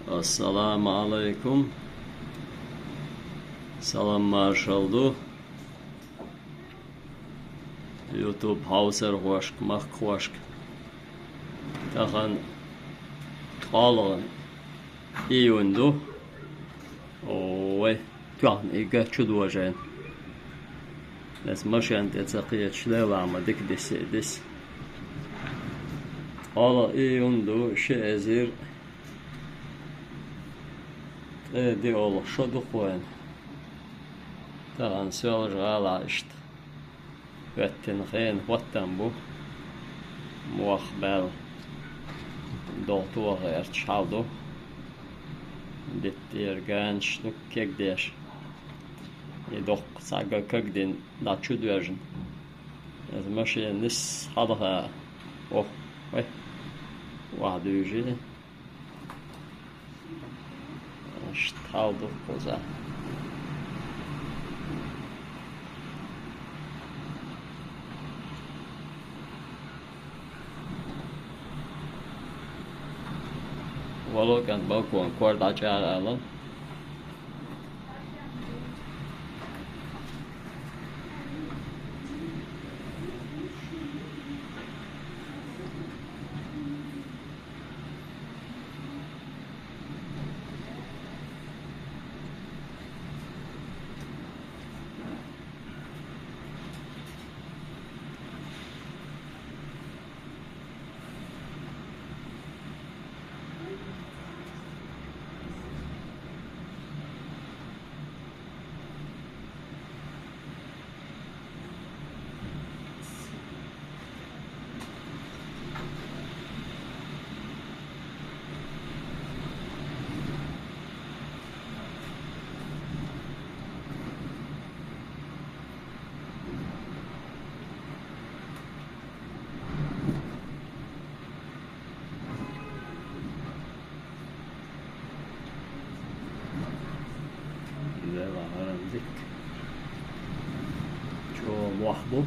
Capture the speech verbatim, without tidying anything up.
Ассаламу Ӏалайкум. Салам маршал ду YouTube хьовсархошка, махкахошка. Тахан ткъоалагӀа июнь ду. Ой, тоьхна и га чудожийна. Эс машен тӀе ца кхеташ лела ма дика диссе дис. ТкъоалагӀа июнь ду, ши эзар ткъе диъолгӀа шо ду-кх вайна. Тахан Соьлжа-ГӀалахь иштта хӀоьттина хенан хӀоттам бу. Мох баьлла, долу тоха гӀерташ хьал ду. Диттера ганаш ду кегдеш. И доккха цхьа га кагдина дӀа чудоьжна. Эс машен нисса хьалха, ох, вай, охьадуьйжий. Иштта хьал ду кхуза. Вало кӀант балкон кор дӀачӀагӀа аьлла. Дела хӀара дика. ЧӀогӀа мох бу.